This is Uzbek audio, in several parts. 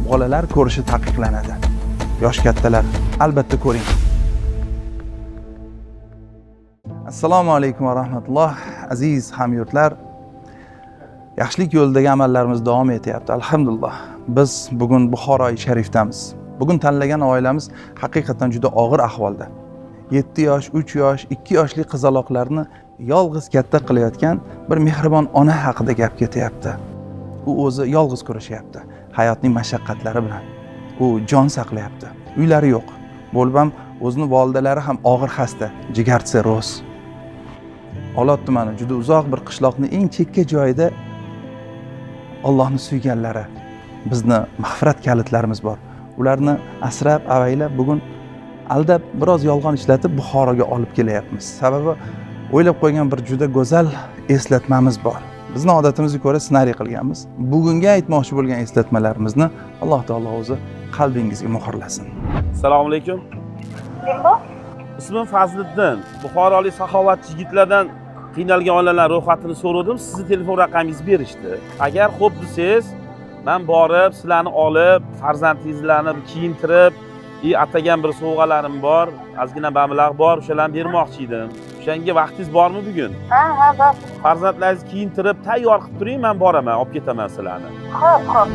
Bolalar ko'rishi taqiqlanadi. Yosh kattalar albatta ko'ring. Assalomu alaykum va rahmatulloh, aziz hamyurtlar. Yaxshilik yo'lidagi amallarimiz davom etyapti, alhamdulillah. Biz bugun Buxoroi sharifdamiz. Bugun tanlagan oilamiz haqiqatan juda og'ir ahvolda. 7 yosh, 3 yosh, 2 yoshli qizaloqlarni yolg'iz katta qilayotgan bir mehribon ona haqida gap ketyapti. U o'zi yolg'iz kurashyapti hayotning mashaqqatlari bilan. U jon saqlayapti. Uylari yo'q. Bo'lib ham o'zini volidalari ham og'ir xasta, jigar sirroz. Olot tumani juda uzoq bir qishloqning eng chekka joyida Allohni suyganlari, bizni mag'firat kalitlarimiz bor. Ularni asrab, avaylab bugun aldab biroz yolg'on ishlatib Buxoroga olib kelyapmiz. Sababi o'ylab qo'ygan bir juda go'zal eslatmamiz bor. Bizni odatimizga ko'ra ssenariy qilganmiz. Bugungi aytmoqchi bo'lgan eslatmalarimizni Alloh taolo o'zi qalbingizga muhrlasin. Assalomu alaykum. Kim bu? Ismim Fazliddin. Buxorolik saxovatchi yigitlardan qiynalgan oilalar ro'yxatini so'radim. Sizni telefon raqamingizni berishdi. Agar xo'p desangiz, men borib sizlarni olib, farzandingizlarni kiyintirib, atagan bir sovg'alarim bor, ozgina mablag' bor, o'shalarni bermoqchi edim. O'shanga vaqtingiz bormi bugun? Ha, ha, bor. Farzandlaringizni kiyintirib, tayyor qilib turing, men boraman, olib ketaman sizlarni. Xo'p, xo'p.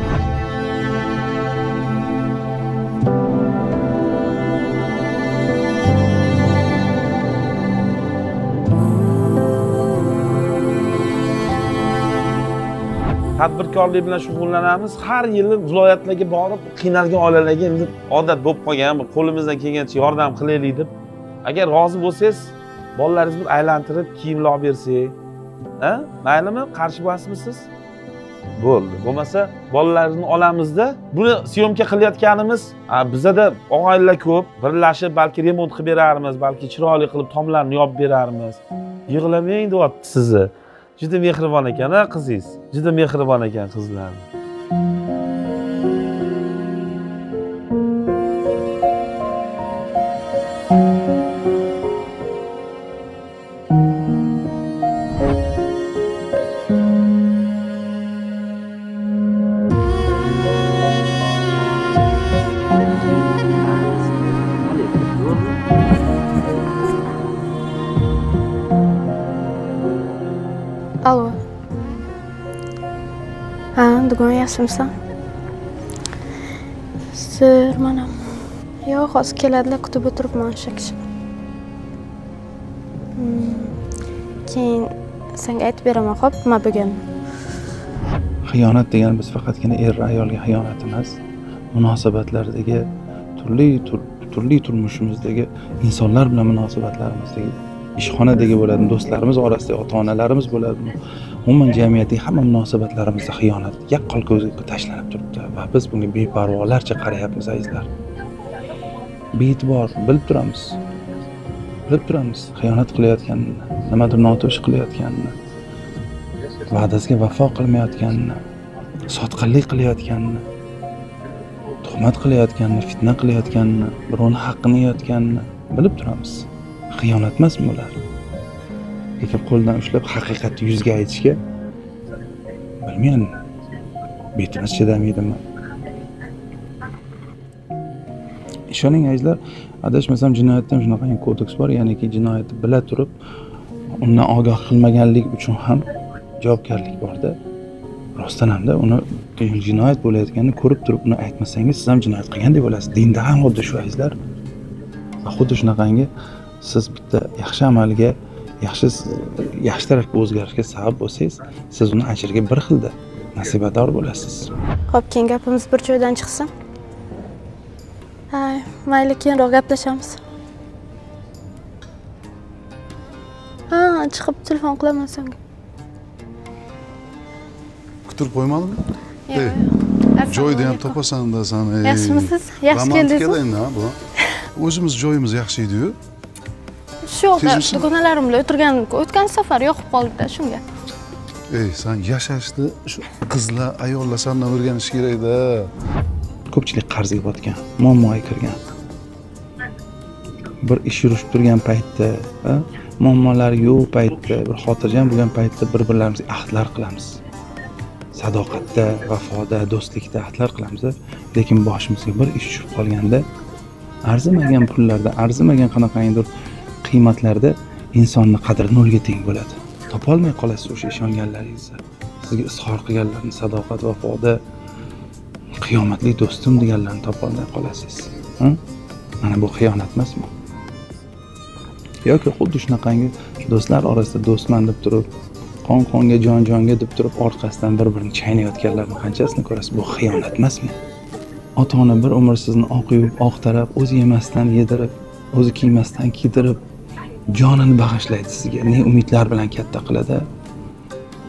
Tadbirkorlik bilan shug'ullanamiz. Har yili viloyatlarga borib, qiynalgan oilalarga endi odat bo'lib qolgan, qo'limizdan kelgancha yordam qilaylik deb. Agar rozi bo'lsangiz, bolalaringizni bir aylantirib, kiyimlar olib bersak, ha? Maylimi? Qarshi bo'lasizmisiz? Bo'ldi. Bo'lmasa, bolalaringizni olamizda. Buni syomka qilayotganimiz, bizada og'aynilar ko'p, birlashib balki remont qilib berarmiz, balki chiroyli qilib tomlarni yopib berarmiz. Yig'lamang deyapti sizni. Juda mehribon ekan, ha, qizingiz? Juda mehribon ekan qizlar. Alo. Ha, bugun yaxshimisan? Sir, manam. Yo'q, hozir keladilar, kutib o'tiribman o'sha kishi. Keyin senga aytib beraman, xo'p, nima bo'lganini. Xiyonat degani biz faqatgina er va ayolga xiyonat emas, munosabatlardagi turli turmushimizdagi insonlar bilan munosabatlarimizdagi, ishxonadagi bo'ladimi, do'stlarimiz orasida, ota-onalarimiz bo'ladimi, umuman jamiyatdagi hamma munosabatlarimizda xiyonat yaqqol ko'zga tashlanib turibdi va biz bunga beparvolarcha qarayapmiz, azizlar. Bee'tibor, bilib turamiz. Bilib turamiz xiyonat qilayotganini, nimadir noto'g'ri ish qilayotganini, va'dasiga vafo qilmayotganini, sotqinlik qilayotganini, tuhmat qilayotganini, fitna qilayotganini, birovning haqqini yeyotganini bilib turamiz. Xiyonat emasmi ular? Lekin qo'ldan ushlab haqiqatni yuzga aytishga bilmayman, betimiz chidamaydimi? Ishoning azizlar, adashmasam jinoyatda ham shunaqangi kodeks bor, ya'niki jinoyatni bila turib undan ogoh qilmaganlik uchun ham javobgarlik borda. Rostdan hamda uni jinoyat bo'layotganini ko'rib turib uni aytmasangiz, siz ham jinoyat qilgandek bo'lasiz. Dinda ham xuddi shu azizlar. Va xuddi shunaqangi siz bitta yaxshi amalga, yaxshi tarafga o'zgarishga sabab bo'lsangiz, siz uni ajriga bir xilda nasibador bo'lasiz. Xo'p, keyin gapimiz bir joydan chiqsin. Hay, mayli, keyinroq gaplashamiz. Ha, chiqib telefon qilaman senga. Kutirib qo'ymadimmi? Yo'q. Joyni ham topasan-da san. Yaxshimisiz? Yaxshi keldingizmi? Bu. O'zimiz joyimiz yaxshi edi-yu. Shu dugonalarim bilan o'tirgan, o'tgan safar yoqib qoldi-da shunga. Ey, sen yashashni shu qizlar, ayollar sendan o'rganish kerak-da. Ko'pchilik qarzga botgan, muammoga kirgan. Bir ish yurishib turgan paytda, muammolar yo'q paytda, bir xotirjam bo'lgan paytda bir-birlarimizga ahdlar qilamiz. Sadoqatda, vafoda, do'stlikda ahdlar qilamiz, lekin boshimizga bir ish tushib qolganda arzimagan pullarda, arzimagan qanaqangidir qiymatlarda insonni qadri nolga teng bo'ladi. Topolmay qolasiz o'sha ishonganlaringizni. Sizga izhor qilganlarni, sadoqat, vafoda, qiyomatli do'stim deganlarni topolmay qolasiz. Mana bu xiyonat emasmi? Yoki xuddi shunaqangi do'stlar orasida do'stman deb turib, qon qonga, jon jonga deb turib orqasidan bir-birini chaynayotganlarni qanchasini ko'rasiz? Bu xiyonat emasmi? Ota-ona bir umr sizni oq yuvib, oq tarab, o'zi yemasdan yedirib, o'zi kiymasdan kiydirib, jonini bag'ishlaydi sizga. Ne umidlar bilan katta qiladi.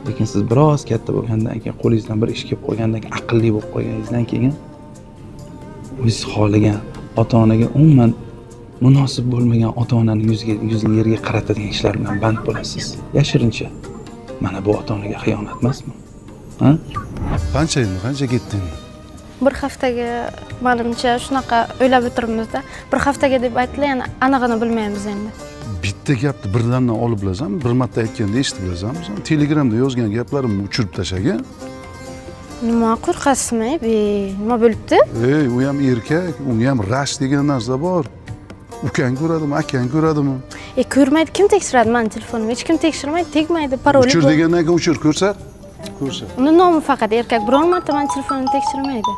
Lekin siz biroz katta bo'lgandan keyin, qo'lingizdan bir ish kelib qolgandan keyin, aqlli bo'lib qolganingizdan keyin o'zingiz xohlagan ota-onaga umuman munosib bo'lmagan ota-onaning yuzini yerga qaratadigan ishlar bilan band bo'lasiz. Yashirincha. Mana bu ota-onaga xiyonat emasmi? Ha? Qancha endi, qancha ketdi endi? Bir haftaga menimcha shunaqa o'ylab o'tiribmiz-da. Bir haftaga deb aytdilar, yana anig'ini bilmaymiz endi. Bitta gapni birdandan olib bilasanmi? Bir marta aytganda eshitib bilasanmi? Sen Telegramda yozgan gaplarimni uchirib tashlagan. Nima qo'rqasizmi? Be, nima bo'libdi? Ey, u ham erkak, uni ham rash degan narsa bor. Ukang ko'radimi, akang ko'radimi? Ko'rmaydi, kim tekshiradi meni telefonimni? Hech kim tekshirmaydi, tegmaydi, paroli. Uchir degandan keyin uchir, ko'rsat. Ko'rsat. Uni nomi faqat erkak, biron marta meni telefonimni tekshirmaydi.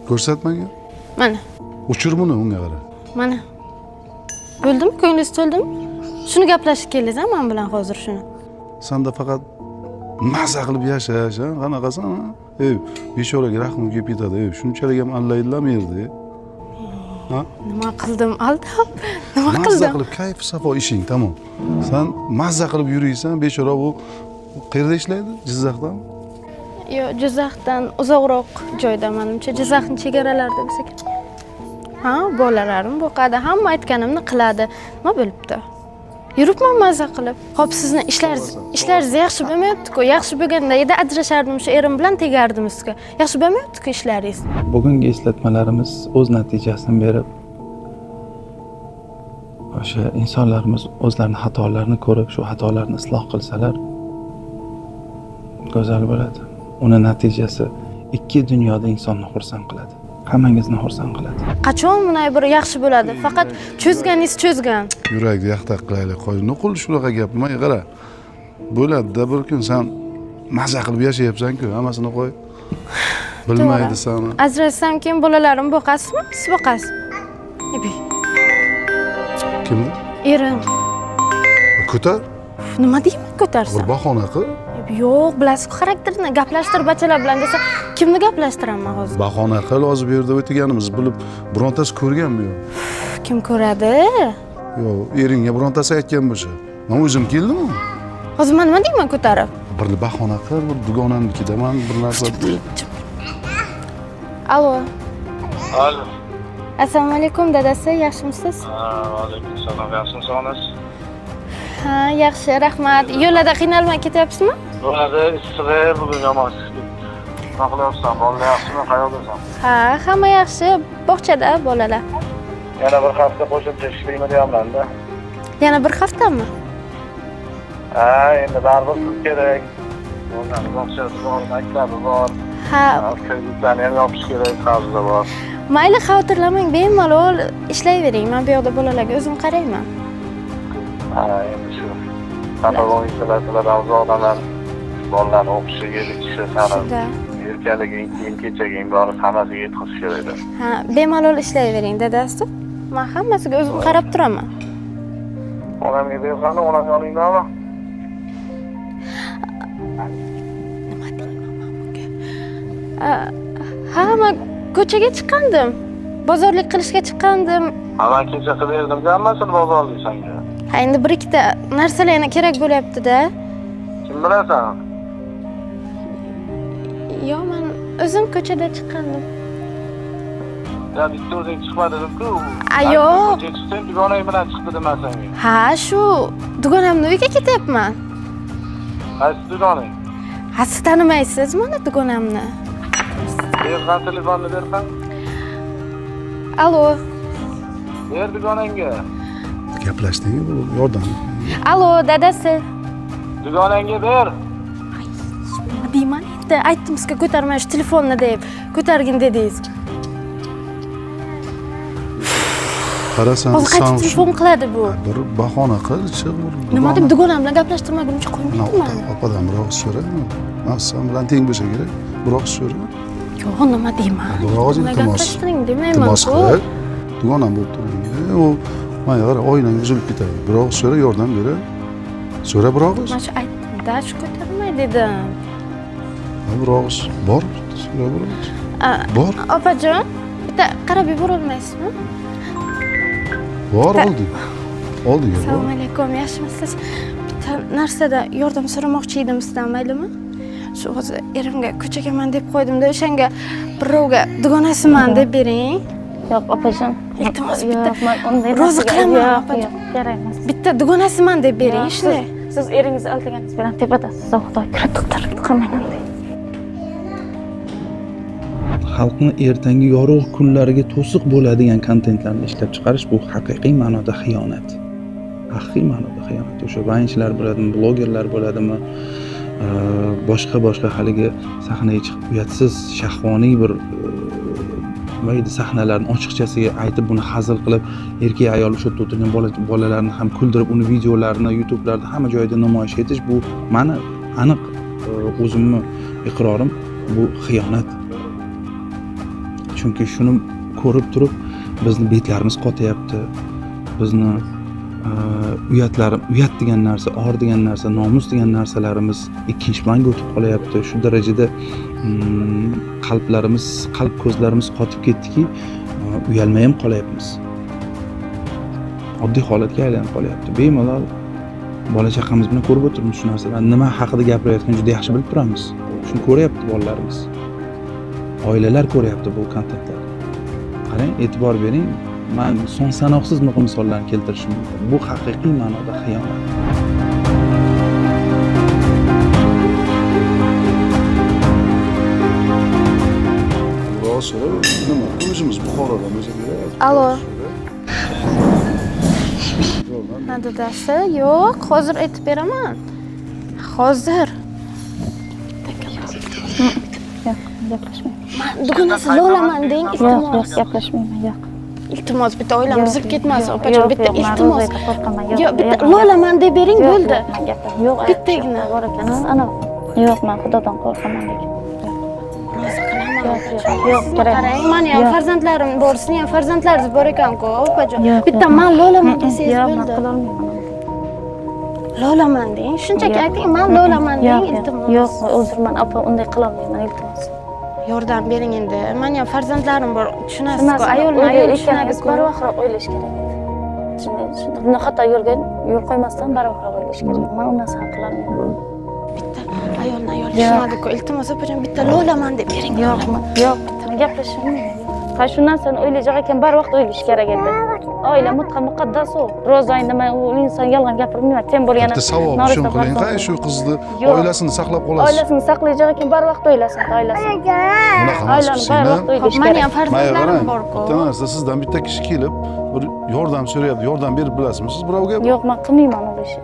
Ko'rsat menga. Mana. Uchir buni unga qara. Mana. Bo'ldimi? Ko'nglingiz to'ldimi? Shuni gaplashib keldingiz-a men bilan hozir shuni. Senda faqat maza qilib yashash, ha, qanaqasan, ha? Ey, bechoraga rahmim kelib ketadi. Ey, shunchalik ham allaydilarmi yerda? Ha? Nima qildim, aldab? Nima qildim? Mazza qilib kayf safo ishing, tamom. Sen mazza qilib yuriysan, bechora u qayerda ishlaydi? Jizzaxdami? Yo'q, Jizzaxdan uzoqroq joyda menimcha, Jizzaxning chegaralarida bo'lsa kerak. Ha, bolalarim boqadi, hamma aytganimni qiladi. Nima bo'libdi? Yuribman mazza qilib. Xo'p, sizni ishlaringiz yaxshi bo'lmayapti-ku. Yaxshi bo'lganda edi ajrashardim, shu erim bilan tegardim ustiga. Yaxshi bo'lmayapti-ku ishlaringiz. Bugungi eslatmalarimiz o'z natijasini berib, o'sha insonlarimiz o'zlarining xatolarini ko'rib, shu xatolarni isloh qilsalar go'zal bo'ladi. Uni natijasi ikki dunyoda insonni xursand qiladi. Hammangizni xursand qiladi. Qachon bunday bir yaxshi bo'ladi? Faqat cho'zganingiz cho'zgan. Yurakni yaxtaq qilaylik, qo'y. Nuqul shunaqa gap. Menga qara. Bo'ladi-da bir kun sen maza qilib yashayapsan-ku, hammasini qo'y. Bilmaydi seni. Ajrashsam keyin bolalarim boqasizmi? Siz boqasiz. Kimni? Erim. Ko'tar. Nima deyman ko'tarsam? Bir bahona qil. Yo'q, bilasiz-ku xarakterini, gaplashtir bachalar bilan desa, kimni gaplashtiraman hozir? Bahona qil, hozir bu yerda o'tganimizni bilib, birontasi ko'rganmi yo'q? Kim ko'radi? Yo'q, eringga birontasi aytgan bo'lsa. Men o'zim keldim-ku. Hozir men nima deyman ko'tarib? Bir bahona qil, bir dugonamnikidaman, bir narsa deb. Alo. Alo. Assalomu alaykum dadasi, yaxshimisiz? Ha, alaykum assalom, yaxshimisiz onasi? Ha, yaxshi, rahmat. Yo'lda qiynalmay ketyapsizmi? Bo'ladi, issig'i bugun yomon. Nima qilyapsan? Bolalar yaxshimi? Qayerdasan? Ha, hamma yaxshi. Bog'chada bolalar. Yana bir hafta qo'shimcha ishlayman deyapman-da. Yana bir haftami? Ha, endi baribir pul kerak. Bolalarning bog'chasi bor, maktabi bor. Ha, kreditlarni ham yopish kerak, qarzi bor. Mayli, xavotirlamang, bemalol ishlayvering. Men bu yoqda bolalarga o'zim qarayman. Ha, endi shu. Xafa bo'lmanglar, uzoqdan bolalarni o'qishiga, ichishi, sani erkaliging, kiyim-kechaging bor, hammasiga yetkazish kerak. Ha, bemalol ishlayvering, dadasi. Men hammasiga o'zim qarab turaman. Onamga bergani, onam yoningdami? Nima deyman men bunga? Ha, men ko'chaga chiqqandim. Bozorlik qilishga chiqqandim. Ha, men kecha qilib berdim hammasini bozorlik senga. Ha, endi bir ikkita narsalar yana kerak bo'lyapti-da. Kim bilasan? Yo'q, men o'zim ko'chada chiqqandim. Ya bitta o'zing chiqma dedim-ku. A, yo'q. Ko'chaga chiqsang, dugonang bilan chiq dedim men senga. Ha, shu dugonamning uyiga ketyapman. Qaysi dugoning? Ha, siz tanimaysiz meni dugonamni. Bersan telefonni bersan. Alo. Ber dugonangga. Gaplashdingmi bu yordam? Alo, dadasi. Dugonangga ber. marta aytdim sizga ko'tarmay shu telefonni deb, ko'targin dedingiz. Qarasan, hozir qaytib telefon qiladi bu. Bir bahona qil, chiq. Nima deb dugonam bilan gaplashtirmagunimcha qo'ymaydi mani. Opadan bir og'iz so'ra. Man sen bilan teng bo'lsa kerak. Bir og'iz so'ra. Yo'q, nima deyman? Bir og'iz iltimos. Gaplashtiring demayman. Iltimos qil. Dugonam bo'lib turing. U mana qara, oilang buzilib ketadi. Bir og'iz so'ra, yordam ber. So'ra bir og'iz. Mana shu aytdim-da, shu ko'tarmay dedim. Bir og'iz bor, so'ra bir og'iz. Bor. Opajon, bitta qarab yubora olmaysizmi? Bor, oldiga. Oldiga bor. Assalomu alaykum, yaxshimisiz? Bitta narsada yordam so'ramoqchi edim sizdan, maylimi? Shu hozir erimga ko'chagaman deb qo'ydim-da, o'shanga birovga dugonasiman deb bering. Yo'q, opajon. Iltimos, bitta rozi qilaman, opajon. Kerak emas. Bitta dugonasiman deb bering, shunday. Siz eringizni aldaganingiz bilan tepadasiz, Xudo ko'rib to'xtar, qilmang unday. Xalqni ertangi yorug' kunlariga to'siq bo'ladigan kontentlarni ishlab chiqarish bu haqiqiy ma'noda xiyonat. Haqiqiy ma'noda xiyonat. O'sha vaynchilar bo'ladimi, blogerlar bo'ladimi, boshqa haligi sahnaga chiqib uyatsiz, shahvoniy bir nima edi sahnalarni ochiqchasiga aytib, buni hazil qilib, erkak ayol o'sha yerda o'tirgan bolalarni ham kuldirib, uni videolarini YouTube'larda hamma joyda namoyish etish bu mani aniq o'zimni iqrorim, bu xiyonat. Chunki shuni ko'rib turib bizni betlarimiz qotyapti, bizni uyat degan narsa, or degan narsa, nomus degan narsalarimiz ikkinchi planga o'tib qolyapti. Shu darajada qalblarimiz, qalb ko'zlarimiz qotib ketdiki, uyalmay ham qolyapmiz. Oddiy holatga aylanib qolyapti. Bemalol bola chaqamiz bilan ko'rib o'tiribmiz shu narsalarni. Nima haqida gapirayotganini juda yaxshi bilib turamiz. Shuni ko'ryapti bolalarimiz. Oilalar ko'ryapti bu kontentlarni. Qarang, e'tibor bering. Men son sanoqsiz muhim misollarni keltirishim mumkin. Bu haqiqiy ma'noda xiyonat. Biroz so'ra, nima? O'zimiz Buxorodan bo'lsa kerak. Alo. Ha, dadasi, yo'q, hozir aytib beraman. Hozir. Yo'q, gaplashmayman. Men dugonasi Lolaman deng, iltimos. Yo'q, gaplashmayman, yo'q. Iltimos, bitta oilam buzib ketmasin, opajon, bitta iltimos. Yo'q, bitta Lolaman deb bering, bo'ldi. Yo'q, bittagina. Bor ekan, ana. Yo'q, men Xudodan qo'rqaman lekin. Rozi qilaman. Yo'q, kerak. Qarang, meni ham farzandlarim bor, sizning ham farzandlaringiz bor ekan-ku, opajon. Bitta men Lolaman desangiz bo'ldi. Yo'q, men qilolmayman. Lolaman deng, shunchaki ayting, men Lolaman deng, iltimos. Yo'q, uzr, men opa unday qilolmayman, iltimos. Yordam bering endi. Meni ham farzandlarim bor, tushunasiz-ku, ayolni ayol tushunadi-ku. Barvaqtroq o'ylash kerak edi. Shunday xato yo'lga yo'l qo'ymasdan barvaqtroq o'ylash kerak. Men u narsani qilolmayman. Bitta ayolni ayol tushunadi-ku, iltimos opajon, bitta Lolaman deb bering. Yo'q, yo'q, bitta gaplashmayman. Ha, shu narsani o'ylayjak ekan, barvaqt o'ylash kerak edi. Oila muqaddas u. Ro'za oyida men u inson yolg'on gapirmayman, tem bo'lgani. Bitta savob uchun qiling, qay shu qizni oilasini saqlab qolasiz. Oilasini saqlayjak ekan, barvaqt o'ylasin, oilasini. Oilani barvaqt o'ylash kerak. Meni ham farzandlarim bor-ku. Bitta narsa, sizdan bitta kishi kelib, bir yordam so'rayapti, yordam berib bilasizmi siz birovga? Yo'q, men qilmayman u ishni.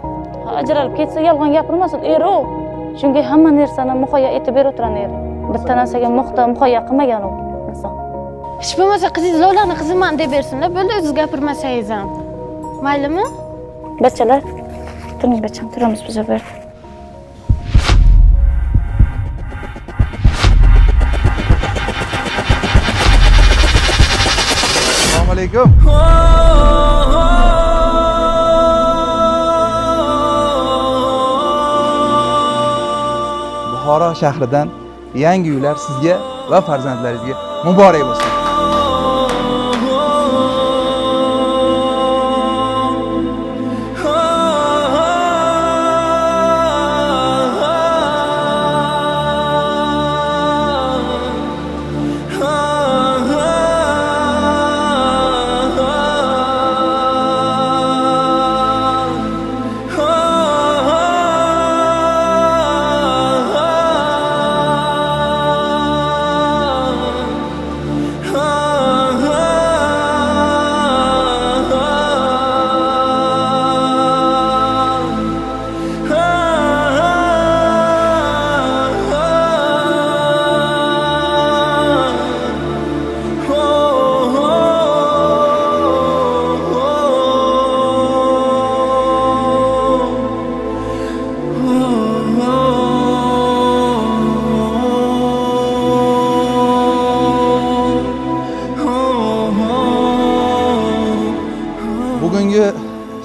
Ajralib ketsa yolg'on gapirmasin, eri u. Chunki hamma narsani muhayyo etib berib o'tirgan eri. Bitta narsaga muhayyo qilmagan u inson. Hech bo'lmasa qizingiz Lolani qiziman deb bersinlar, bo'ldi, o'zingiz gapirmasangiz ham. Maylimi? Bachalar, turing bacham, turamiz biz bu yerda. Assalomu alaykum. Buxoro shahridan yangi uylar sizga va farzandlaringizga muborak bo'lsin.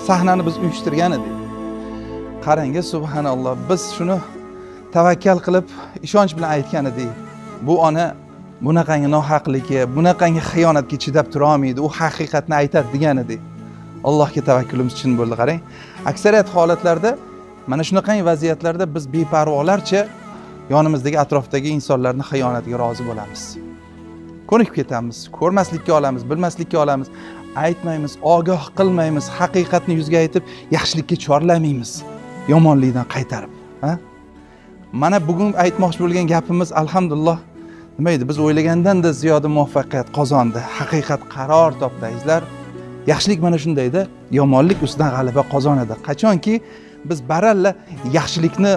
Sahnani biz uyushtirgan edik. Qarang, subhanalloh, biz shuni tavakkal qilib, ishonch bilan aytgan edik. Bu ona bunaqangi nohaqlikka, bunaqangi xiyonatga chidab tura olmaydi, u haqiqatni aytadi degan edik. Allohga tavakkulimiz chin bo'ldi, qarang. Aksariyat holatlarda mana shunaqangi vaziyatlarda biz beparvolarcha yonimizdagi, atrofdagi insonlarning xiyonatiga rozi bo'lamiz. Ko'nikib ketamiz, ko'rmaslikka olamiz, bilmaslikka olamiz, aytmaymiz, ogoh qilmaymiz, haqiqatni yuzga aytib, yaxshilikka chorlamaymiz, yomonlikdan qaytarib, ha? Mana bugun aytmoqchi bo'lgan gapimiz alhamdulillah nima edi? Biz o'ylagandan-da ziyoda muvaffaqiyat qozondi. Haqiqat qaror topdi, azizlar. Yaxshilik mana shundayda, yomonlik ustidan g'alaba qozonadi. Qachonki biz baralla yaxshilikni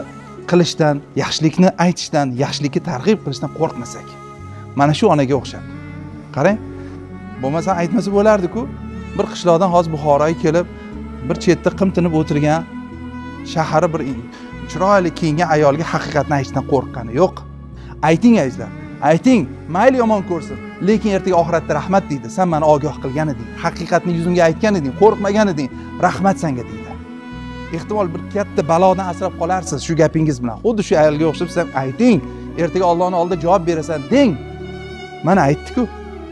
qilishdan, yaxshilikni aytishdan, yaxshilikka targ'ib qilishdan qo'rqmasak. Mana shu onaga o'xshab. Qarang, bo'lmasa aytmasa bo'lardi-ku. Bir qishloqdan hozir Buxoroga kelib, bir chetda qimtinib o'tirgan, shahari bir chiroyli kiyingan ayolga haqiqatni aytishdan qo'rqqani yo'q. Ayting azizlar, ayting, mayli yomon ko'rsin, lekin ertaga oxiratda rahmat deydi. Sen meni ogoh qilgan eding, haqiqatni yuzimga aytgan eding, qo'rqmagan eding, rahmat senga deydi. Ehtimol bir katta balodan asrab qolarsiz shu gapingiz bilan. Xuddi shu ayolga o'xshab sen ayting, ertaga Allohning oldida javob berasan deng. Mana aytdi-ku,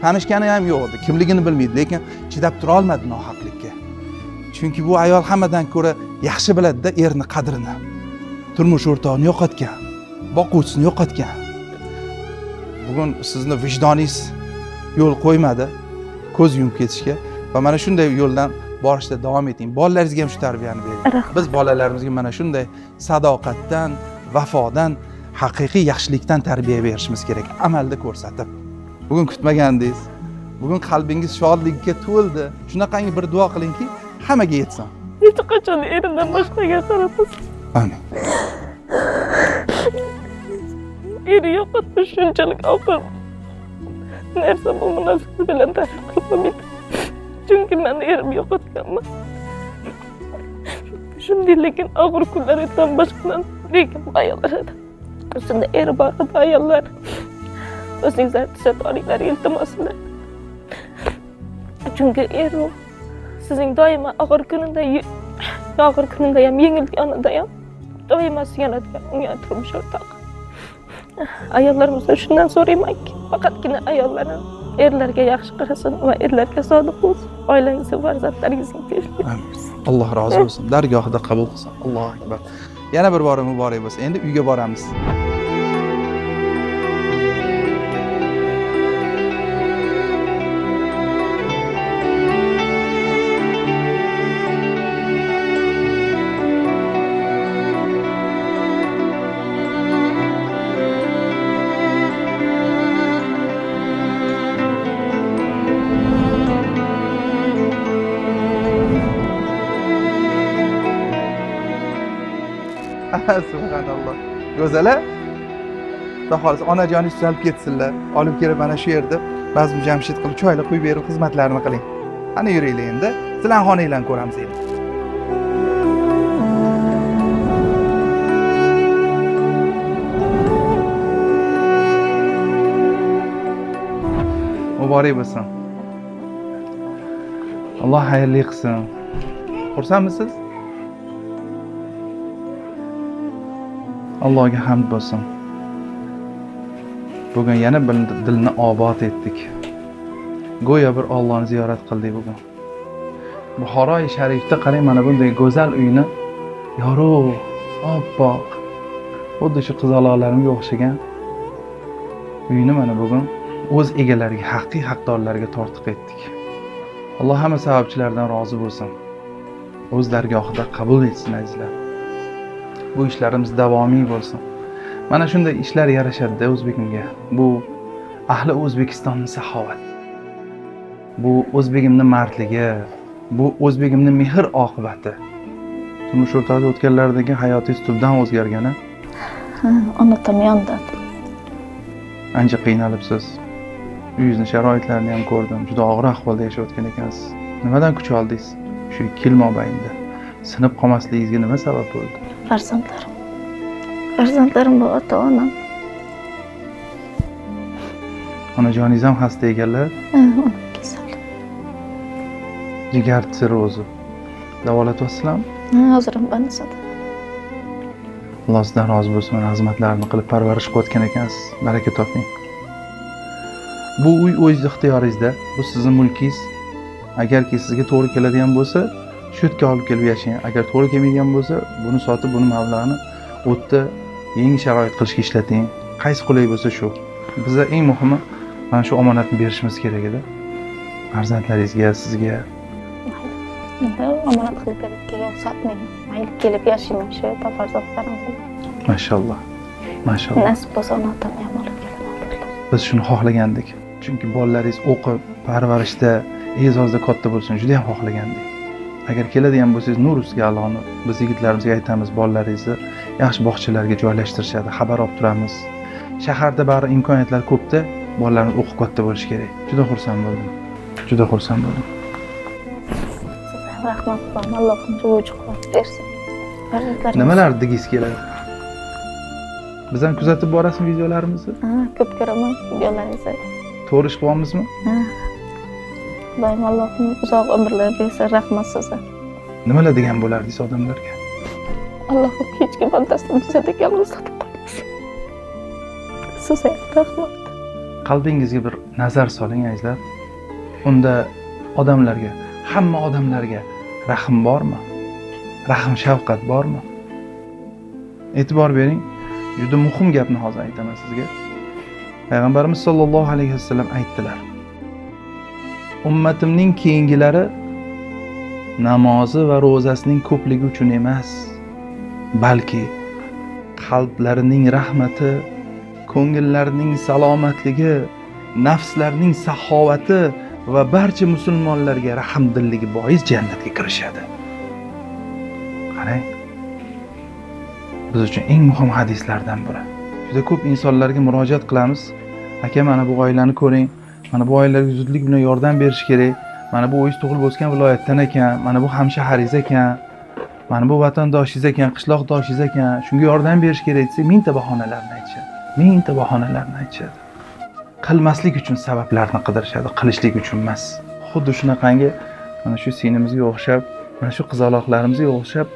tanishgani ham yo'q edi, kimligini bilmaydi, lekin chidab tura olmadi nohaqlikka. Chunki bu ayol hammadan ko'ra yaxshi biladi-da erni qadrini. Turmush o'rtog'ini yo'qotgan, boquvchisini yo'qotgan. Bugun sizni vijdoningiz yo'l qo'ymadi ko'z yumib ketishga va mana shunday yo'ldan borishda davom eting. Bolalaringizga ham shu tarbiyani bering. Biz bolalarimizga mana shunday sadoqatdan, vafodan, haqiqiy yaxshilikdan tarbiya berishimiz kerak, amalda ko'rsatib. Bugun kutmagandingiz. Bugun qalbingiz shodlikka to'ldi. Shunaqangi bir duo qilingki, hammaga yetsin. Hech qachon erimdan boshqaga qaramasin. Amin. Eri yo'qotmish shunchalik og'ir narsa bu munosabat bilan ta'rif qilib bo'lmaydi. Chunki men erim yo'qotganman. Shunday lekin og'ir kunlar o'tgan boshqadan, lekin ayollar edi. O'zida eri bor edi ayollar. O'zingizlar tuzatib olinglar, iltimos bilan. Chunki er u sizning doimo og'ir kunida, og'ir kunida ham, yengil yonida ham doimo suyanadigan unga turmush o'rtoq. Ayollarimizdan shundan so'raymanki, faqatgina ayollar erlarga yaxshi qarasin va erlarga sodiq bo'lsin. Oilangizni, farzandlaringizni tinchlik bersin. Alloh rozi bo'lsin. Dargohida qabul qilsin. Allohu akbar. Yana bir bora muborak bo'lsin. Endi uyga boramiz. Subhanalloh. Go'zala, Xudo xohlasa onajoningiz tuzalib ketsinlar. Olib kelib mana shu yerda bazm jamshid qilib choylar quyib berib xizmatlarini qiling. Qani yuringlar endi. Sizlarning xonanglarni ko'ramiz endi. Muborak bo'lsin. Alloh xayrli qilsin. Xursandmisiz? Allohga hamd bo'lsin. Bugun yana bir dilni obod etdik. Go'yo bir Allohni ziyorat qildik bugun. Buxoroi sharifda qarang, mana bunday go'zal uyni yorug', oppoq, xuddi shu qizaloqlarimga o'xshagan uyni mana bugun o'z egalariga, haqiqiy haqdorlarga tortiq etdik. Alloh hamma sababchilardan rozi bo'lsin. O'z dargohida qabul etsin azizlar. Bu ishlarimiz davomiy bo'lsin. Mana shunday ishlar yarashadi o'zbegimga. Bu ahli O'zbekistonning saxovat. Bu o'zbegimning mardligi, bu o'zbegimning mehr oqibati. Turmush o'rtog'i o'tganlaridagi hayotingiz tubdan o'zgargani? Ha, onatam yonda. Ancha qiynalibsiz. Uyingizni sharoitlarini ham ko'rdim. Juda og'ir ahvolda yashayotgan ekansiz. Nimadan kuch oldingiz shu 2 yil mobaynida? Sinib qolmasligingizga nima sabab bo'ldi? Farzandlarim. Farzandlarim va ota-onam. Onajoningiz ham xasta ekanlar? Ha, kasal. Jigar sirrozi. Davolatyapsizlarmi? Ha, hozir ham больницада. Alloh sizdan rozi bo'lsin, mana xizmatlarini qilib parvarish qilayotgan ekansiz. Baraka toping. Bu uy o'z ixtiyoringizda, bu sizning mulkingiz. Agarki sizga to'g'ri keladigan bo'lsa, shu yerga olib kelib yashang. Agar to'g'ri kelmaydigan bo'lsa, buni sotib, buni mablag'ini o'tda yangi sharoit qilishga ishlating. Qaysi qulay bo'lsa shu. Bizda eng muhimi mana shu omonatni berishimiz kerak edi. Farzandlaringizga, sizga. Omonat qilib berib kelgan, sotmayman. Mayli kelib yashayman shu yerda farzandlarim bilan. Mashalloh. Mashalloh. Nasib bo'lsa ona otamni ham olib kelaman. Biz shuni xohlagandik. Chunki bolalaringiz o'qib, parvarishda, e'zozda katta bo'lsin, juda ham xohlagandik. Agar keladigan bo'lsangiz, nur ustiga Allohni biz yigitlarimizga aytamiz, bolalaringizni yaxshi bog'chalarga joylashtirishadi, xabar olib turamiz. Shaharda bari imkoniyatlar ko'pda, bolalarimiz o'qib katta bo'lishi kerak. Juda xursand bo'ldim. Juda xursand bo'ldim. Rahmat, Allohim kuch quvvat bersin. Nimalar degingiz keladi? Biz ham kuzatib borasizmi videolarimizni? Ha, ko'p ko'raman videolaringizni. To'g'ri ish qilyapmizmi? Ha. Xudoyim Allohim uzoq umrlar bersin, rahmat sizga. Nimalar degan bo'lardingiz odamlarga? Allohim hech kim bandasini yolg'iz qilib qo'ymasin. Sizga rahmat. Qalbingizga bir nazar soling azizlar. Unda odamlarga, hamma odamlarga rahm bormi? Rahm shafqat bormi? E'tibor bering, juda muhim gapni hozir aytaman sizga. Payg'ambarimiz sollallohu alayhi vasallam aytdilar: ummatimning keyingilari namozi va ro'zasining ko'pligi uchun emas, balki qalblarining rahmati, ko'ngillarining salomatligi, nafslarining saxovati va barcha musulmonlarga rahmdilligi bois jannatga kirishadi. Qarang, biz uchun eng muhim hadislardan biri. Juda ko'p insonlarga murojaat qilamiz. Aka, mana bu oilani ko'ring, mana bu oilalarga zudlik bilan yordam berish kerak. Mana bu o'zingiz tug'ilib o'sgan viloyatdan ekan, mana bu hamshaharingiz ekan, mana bu vatandoshingiz ekan, qishloqdoshingiz ekan, shunga yordam berish kerak desa, mingta bahonalarni aytishadi. Mingta bahonalarni aytishadi. Qilmaslik uchun sabablarni qidirishadi, qilishlik uchun emas. Xuddi shunaqangi mana shu singlimizga o'xshab, mana shu qizaloqlarimizga o'xshab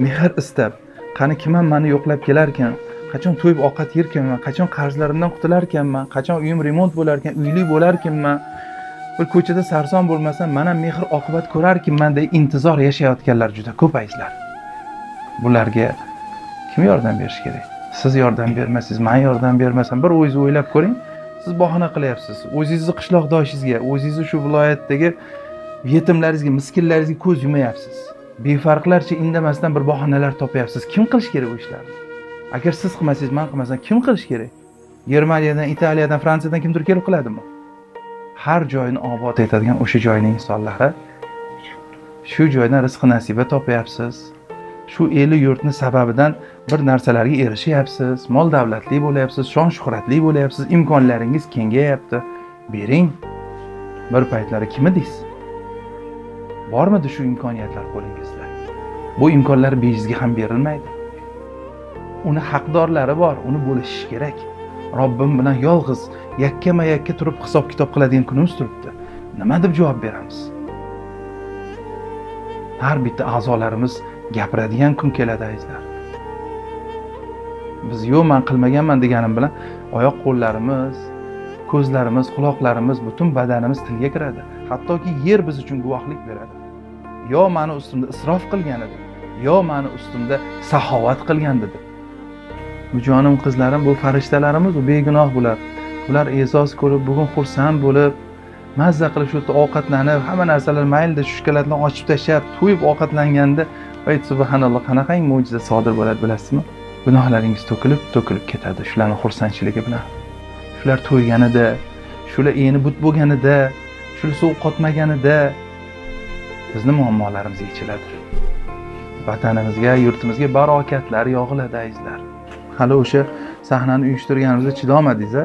mehr istab, qani kim ham meni yo'qlab kelar ekan, qachon to'yib ovqat yerkanman, qachon qarzlarimdan qutular ekanman, qachon uyim remont bo'lar ekan, uyli bo'lar ekanman, bir ko'chada sarson bo'lmasam, mana mehr oqibat ko'rarkinman deb intizor yashayotganlar juda ko'p azizlar. Bularga kim yordam berish kerak? Siz yordam bermasangiz, men yordam bermasam, bir o'zingiz o'ylab ko'ring. Siz bahona qilyapsiz. O'zingizni qishloqdoshingizga, o'zingizni shu viloyatdagi yetimlaringizga, miskinlaringizga ko'z yumayapsiz. Befarqlarcha indamasdan bir bahonalar topyapsiz. Kim qilish kerak bu ishlarni? Agar siz qilmasangiz, men qilmasam, kim qilish kerak? Germaniyadan, Italiyadan, Fransiyadan kimdir kelib qiladimi? Har joyni obod etadigan o'sha joyning insonlari. Shu joydan rizq nasiba topyapsiz. Shu eli yurtni sababidan bir narsalarga erishyapsiz, mol davlatli bo'lyapsiz, shon shuhratli bo'lyapsiz, imkonlaringiz kengayapti. Bering. Bir paytlari kim edingiz? Bormidi shu imkoniyatlar qo'lingizda? Bu imkonlar bejizga ham berilmaydi. Uni haqdorlari bor, uni bo'lishish kerak. Robbim bilan yolg'iz yakkama-yakka turib hisob-kitob qiladigan kunimiz turibdi. Nima deb javob beramiz? Har bitta a'zolarimiz gapiradigan kun keladi azizlar. Biz yo'q, men qilmaganman deganim bilan oyoq qo'llarimiz, ko'zlarimiz, quloqlarimiz, butun badanimiz tilga kiradi. Hattoki yer biz uchun guvohlik beradi. Yo meni ustimda isrof qilgan edi, yo meni ustimda saxovat qilgan dedi. Bu jonim qizlarim, bu farishtalarimiz, bu begunoh bular. Bular e'zoz ko'rib, bugun xursand bo'lib, mazza qilib shu yerda ovqatlanib, hamma narsalar mayli shokoladni ochib tashlab, to'yib ovqatlanganda, voy subhanalloh, qanaqangi mo'jiza sodir bo'ladi bilasizmi? Gunohlaringiz to'kilib, to'kilib ketadi shularning xursandchiligi bilan. Shular to'yganida, shular eni but bo'lganida, shular sovuq qotmaganida bizning muammolarimiz yechiladi. Vatanimizga, yurtimizga barokatlar yog'iladi azizlar. Hali o'sha sahnani uyushtirganimizda chidamadingiz-a?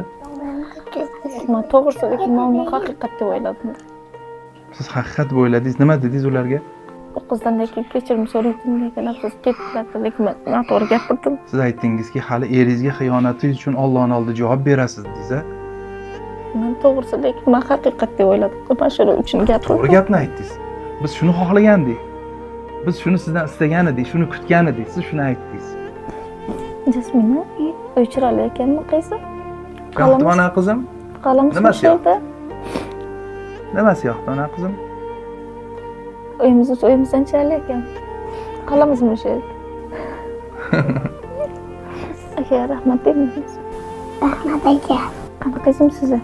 Men to'g'risidagi muammo haqiqat deb o'yladim. Siz haqiqat deb o'yladingiz, nima dedingiz ularga? U qizdan lekin kechirim so'raydim, lekin afsus ketdilar, lekin men noto'g'ri gapirdim. Siz aytdingizki, hali eringizga xiyonatingiz uchun Allohning oldida javob berasiz dedingiz-a? Men to'g'risi, lekin men haqiqat deb o'yladim. Men shuning uchun gapirdim. To'g'ri gapni aytdingiz. Biz shuni xohlagandik. Biz shuni sizdan istagan edik, shuni kutgan edik, siz shuni aytdingiz. Jasmina, uy chiroyli ekanmi, qaysi? Yoqdimi ona qizim? Qolamiz Nimasi yoqdi? Nimasi yoqdi ona qizim? Uyimiz uyimizdan chiroyli ekan. Qolamizmi o'sha yerda? Aka, rahmat deymiz. Rahmat aka. Qanaqa qizim sizni?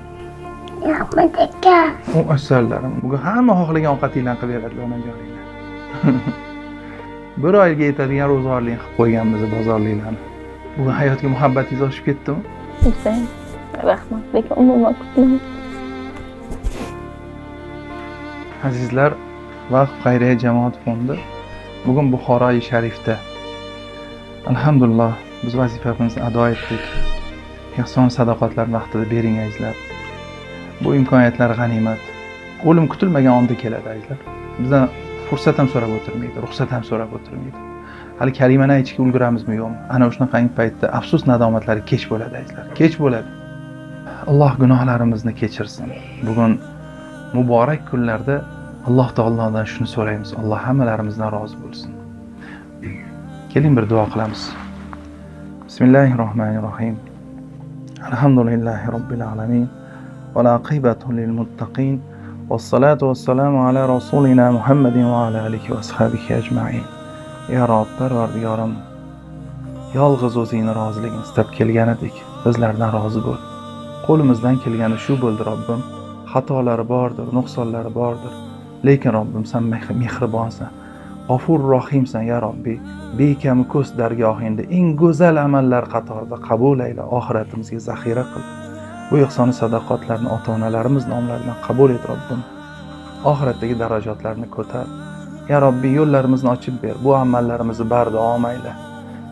Rahmat aka. O asallarim, bugun hamma xohlagan ovqatinglarni qilib beradilar onajoninglar. Bir oyga yetadigan ro'zg'orlik qilib qo'yganmiz bozorliklarni. Bugun hayotga muhabbatingiz oshib ketdimi? Judayam. Rahmat, lekin umuman kutmadim. Azizlar, Vaqf xayriya jamoat fondi bugun Buxoroi sharifda. Alhamdulillah, biz vazifamizni ado etdik. Ehson sadoqatlarni vaqtida bering azizlar. Bu imkoniyatlar g'animat. O'lim kutilmagan onda keladi azizlar. Bizdan fursat ham so'rab o'tirmaydi, ruxsat ham so'rab o'tirmaydi. Hali kalimani aytishga ulguramizmi yo'qmi? Ana shunaqangi paytda afsus nadomatlari kech bo'ladi azizlar. Kech bo'ladi. Alloh gunohlarimizni kechirsin. Bugun muborak kunlarda Alloh taolodan shuni so'raymiz. Alloh hammalarimizdan rozi bo'lsin. Keling bir duo qilamiz. Bismillahirrohmanirrohim. Alhamdulillahi robbil alamin. Va aqibatu lil muttaqin. Vassalatu vassalamu ala rasulina Muhammadin va ala alihi va ashabihi ajmain. Ya Rob, Parvardigorim, yolg'iz o'zingni roziligingni istab kelgan edik. Bizlardan rozi bo'l. Qo'limizdan kelgani shu bo'ldi, Robbim. Xatolari bordir, nuqsonlari bordir. Lekin Robbim, sen mehribonsan, G'afur Rohimsan, ya Robbi. Bekami ko'z dargohingda eng go'zal amallar qatorida qabul ayla, oxiratimizga zaxira qil. Bu ihsoni sadoqatlarni ota-onalarimiz nomlaridan qabul et, Robbim. Oxiratdagi darajatlarni ko'tar. Ya Robbi, yo'llarimizni ochib ber. Bu amallarimizni bardavom ayla.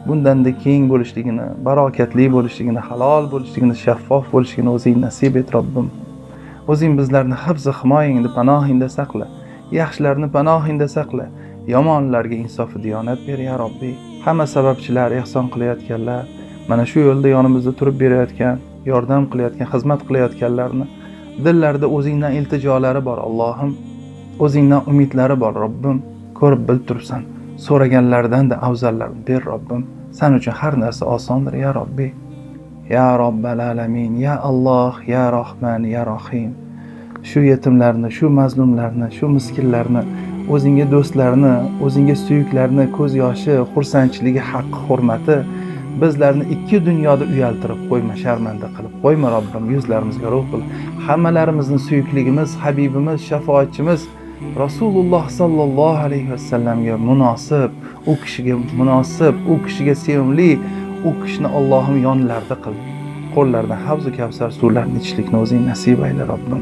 Bundan-da keng bo'lishligini, barokatli bo'lishligini, halol bo'lishligini, shaffof bo'lishligini o'zing nasib et, Robbim. O'zing bizlarni hifz himoyangda, panohingda saqla. Yaxshilarni panohingda saqla. Yomonlarga insof va diyonat ber, ya Robbi. Hamma sababchilar, ehson qilayotganlar, mana shu yo'lda yonimizda turib berayotgan, yordam qilayotgan, xizmat qilayotganlarni dillarida o'zingdan iltijolari bor, Allohim. O'zingdan umidlari bor, Robbim. Ko'rib bilib turibsan. So'raganlardan da afzallarni ber, Robbim. Sen uchun har narsa osondir, ya Robbi. Ya Robbal alamin, ya Alloh, ya Rohman, ya Rohim. Shu yetimlarni, shu mazlumlarni, shu miskinlarni, o'zingga do'stlarni, o'zingga suyuklarni ko'z yoshi, xursandchiligi, haqqi, hurmati bizlarni ikki dunyoda uyaltirib qo'yma, sharmanda qilib qo'yma, Robbim. Yuzlarimizga ruh qil. Hammalarimizni suyukligimiz, habibimiz, shafoatchimiz Rasululloh sallallohu alayhi vasallamga munosib, u kishiga munosib, u kishiga sevimli, u kishini Allohim yonlarida qil. Qo'llaridan havzu kavsar suvlarni ichishlikni o'zing nasib ayla, Robbim.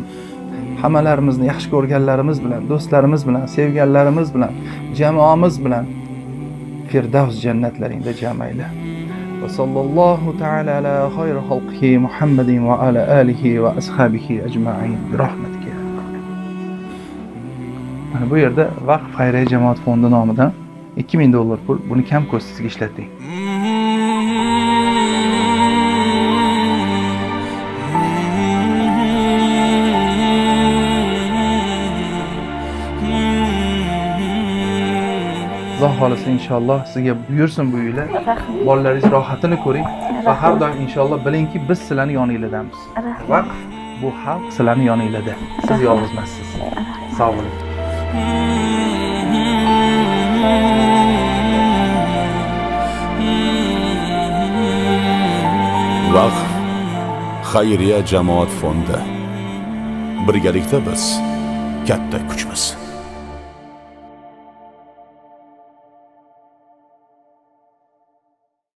Hammalarimizni yaxshi ko'rganlarimiz bilan, do'stlarimiz bilan, sevganlarimiz bilan, jamoamiz bilan Firdavs jannatlaringda jam ayla. Va sallallohu taala ala xayri xalqihi Muhammadin va ala alihi va ashabihi ajmain bi rahmatika. Mana bu yerda Vaqf xayriya jamoat fondi nomidan $2000 pul, buni kam ko'stingizga ishlating. Alloh xolisa inshaalloh sizga buyursin bu uylar. Bolalaringiz rohatini ko'ring va har doim inshaalloh bilingki, biz sizlarni yoninglardamiz. Vaqf bu xalq sizlarni yoninglarda. Siz yolg'iz emassiz. Sog' bo'ling. Vaqf xayriya jamoat fondi. Birgalikda biz katta kuchmiz.